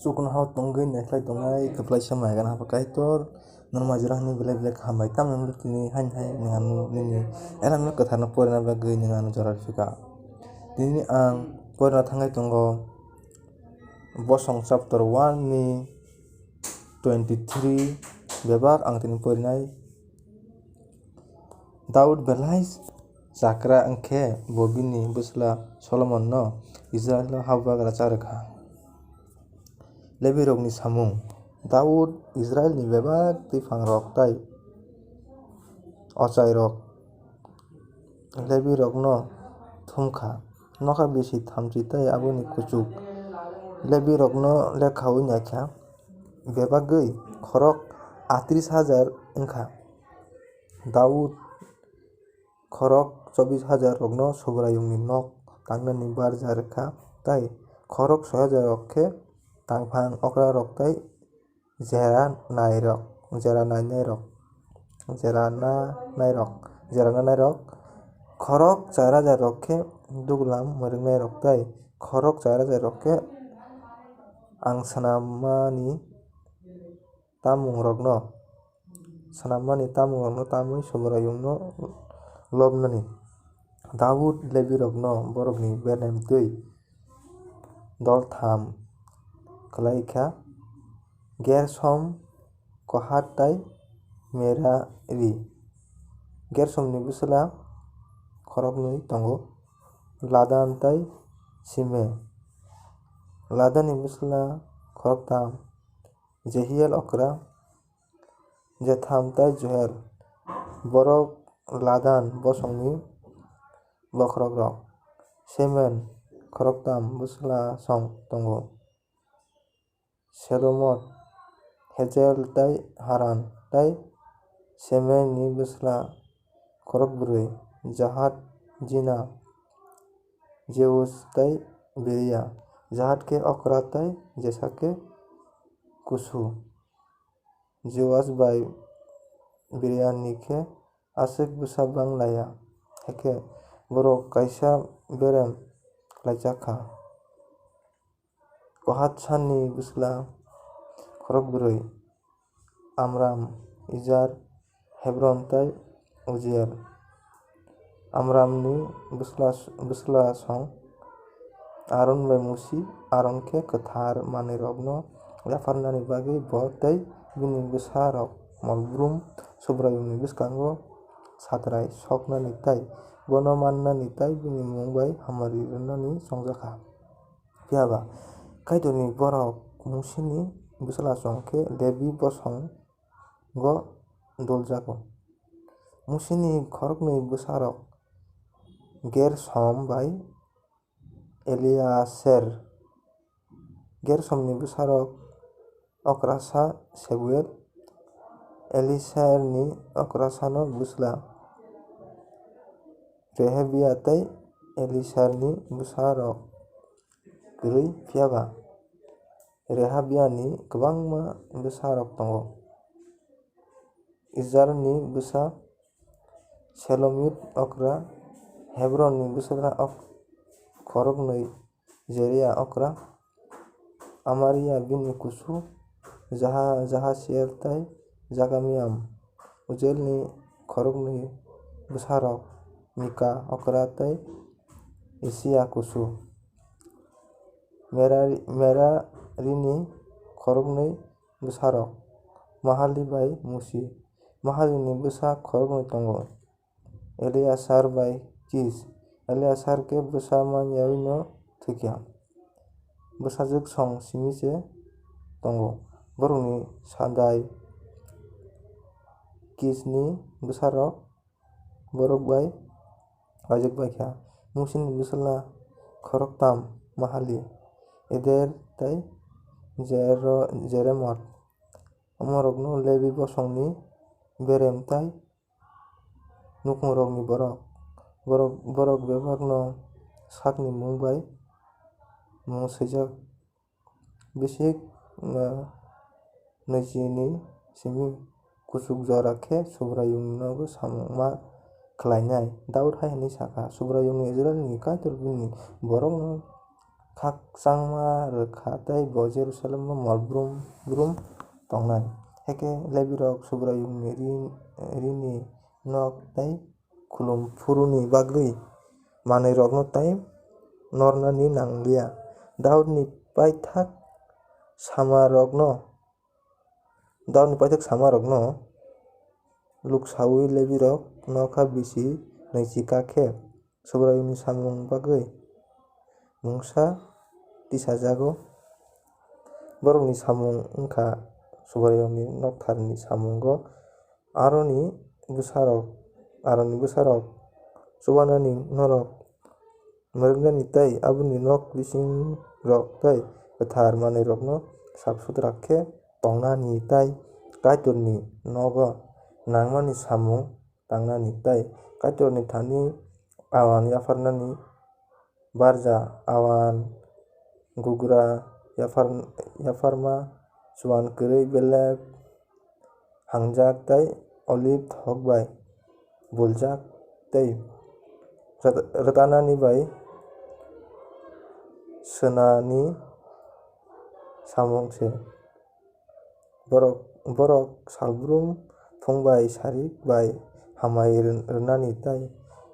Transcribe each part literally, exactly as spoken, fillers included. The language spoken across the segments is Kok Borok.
Chuknohao tongwi naikhlai tongnai kwplaisa mai gana bo Kaitor, norma jora hwnwi belai belai kaham bai. Tamni hwnwi tini haini hai nwng ano nini elamno kwtharno porina bagwi nwng ano jora rw phi kha. Tini ang porina thangwi tongo Bosong chapter one ni twenty three bebak ang tini porinai. Daud belai chakra wng khe bo bini bwsla Solomonno Israilo habugra cha rw kha. Lebirokni samung. Daud Israilni bebak twiphangrok tei ochairok Lebirokno thum kha. Nokha bisi thamchi tei aboni kuchuk Lebirokno lekhaui nai kha. Bebagwi khorok atris hajar wng kha. Daud khorok chobis hajar rokno Subraiyungni nok tangnani barja rw kha, tei khorok soi hajar rok khe tangphang okrarok tei jera nairok, jera nainairok, jera nanairok, jera nanairok. Khorok char hajar rok khe duglam mwrwknairok tei khorok char hajar rok khe ang swnamani tamungrokno, swnamani tamungrokno tamwi Subraiyungno lobnani. Daud Lebirokno borokni berem twi doltham khlai kha, Gersom, Kohat tei Merari. Gersomni bwsla khoroknwi tongo, Ladan tei Sime. Ladanni bwsla khoroktham, Jehiel okra, Jetham tei Joel. Borok Ladan bosongni bokhorokrok. Semen khoroktham bwslasong tongo, Selomot, Hezel tei Haran, tei Semenni bwsla khorokbrwi, Jahat, Jina, Jeus tei Beria. Jahat khe okra tei Jesa khe kusu. Joas bai Beriani khe aswk bwsa bang laya, hakhe borok kaisa berem khlaijak kha. Kohat sanni bwsla khorokbrwi, Amram, Izar, Hebron tei Ujiel. Amramni bwsla, bwslasong Aron bai Musi. Aron khe kwthar manwirokno yapharnani bagwi bo tei bini bwsarok molbrum Subraiyungni bwskango satrai soknani tei bono mannani tei bini mung bai hamari rwnani chongjak kha. Phiya ba, Kaitorni borok Musini bwslasong khe Lebi bosongo doljago. Musini khoroknwi bwsarok Gersom bai Eliaser. Gersomni bwsarok okrasa Sebuel, Eliserni okrasano bwsla Rehabia tei Eliserni bwsarok kwrwi. Phiya ba, Rehabiani kwbangma bwsarok tongo. Izarni bwsa Selomit okra, Hebronni bwsla ok-, khoroknwi Jeria okra, Amaria bini kusu, Jaha-, Jahasiel tei Jakamiam. Ujelni khoroknwi bwsarok Mika okra tei Isia kusu. Merari-, Merarini khoroknwi bwsarok, Mahali bai Musi. Mahalini bwsa khoroknwi tongo, Eliasar bai Kis. Eliasar khe bwsa man yaui'-no thwikha. Bwsajwksong simi se tongo. Borokni sadai Kisni bwsarok borok bai kaijakbaikha. Musini bwsla khoroktham Mahali, Eder tei Jero-, Jeremot. Omorokno Lebi bosongni berem tei nukhungrokni borok. Borok, borok bebakno sakni mung bai mung swijak. Bisik, ah, nijini simi kuchuk jora khe Subraiyungnobo samung ma khlainai. Daud hai hwnwi sakha, Subraiyungni Israilni Kaitor bini borokno khakchangma rwkha tei bo Jerusalemo mol brum brum tongnai. Hakhe Lebirok Subraiyungni ri-, rini nok tei khulum phuruni bagwi manwirokno tei nornani nangliya. Daudni paithak samarokno, Daudni paithak samarokno luksaui Lebirok nokha bisi nwichi ka khe Subraiyungni samung bagwi mungsa tisajago. Borokni samung wngkha Subraiyungni noktharni samungo Aroni bwsarok, Aroni bwsarok chubanani norok mwrwknani tei aboni nok bisingrok tei kwthar manwirokno sap sutra khe tongnani tei Kaitorni nogo nangmani samung tangnani tei Kaitorni thani auan yapharnani barja, auan, gugra, yaphar-, yapharma, chuan kwrwi, belep, hangjak tei oliv thok bai buljak tei rwt-, rwtanani bai swnani samung se. Borok, borok salbrum phung bai sarik bai hambai rw-, rwnani tei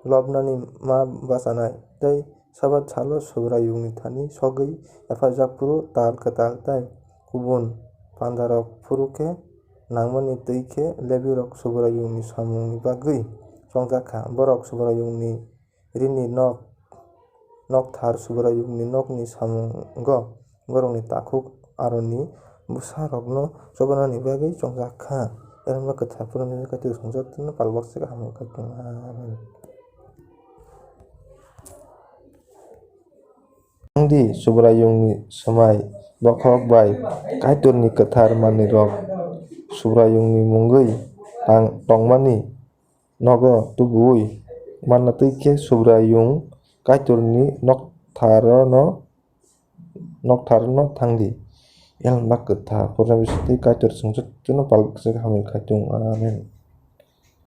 lobnani ma bachanai tei Sabat salo Subraiyungni thani sogwi yaphajak phuru tal kwtal tei kubun pandarok phuru khe nangmani twi khe Lebirok Subraiyungni samungni bagwi chongjak kha. Borok Subraiyungni rini nok, nokthar Subraiyungni nokni samungo borokni takhuk Aroni bwsarokno chobanani bagwi chongjak kha. Elma kwthar phuruni kaitor songjakno palbak se kaham kaitor. Amen. Nangdi Subraiyungni swmai bokhok bai Kaitorni kwthar manwirok Subraiyungni mungwi tang-, tongmani nogo tubuwi manna twi khe Subraiyung Kaitorni noktharo no, noktharo no thangdi. Elma kwthar phuruni bisingtwi Kaitor songjakno palbak se hamwi kaitor. Amen.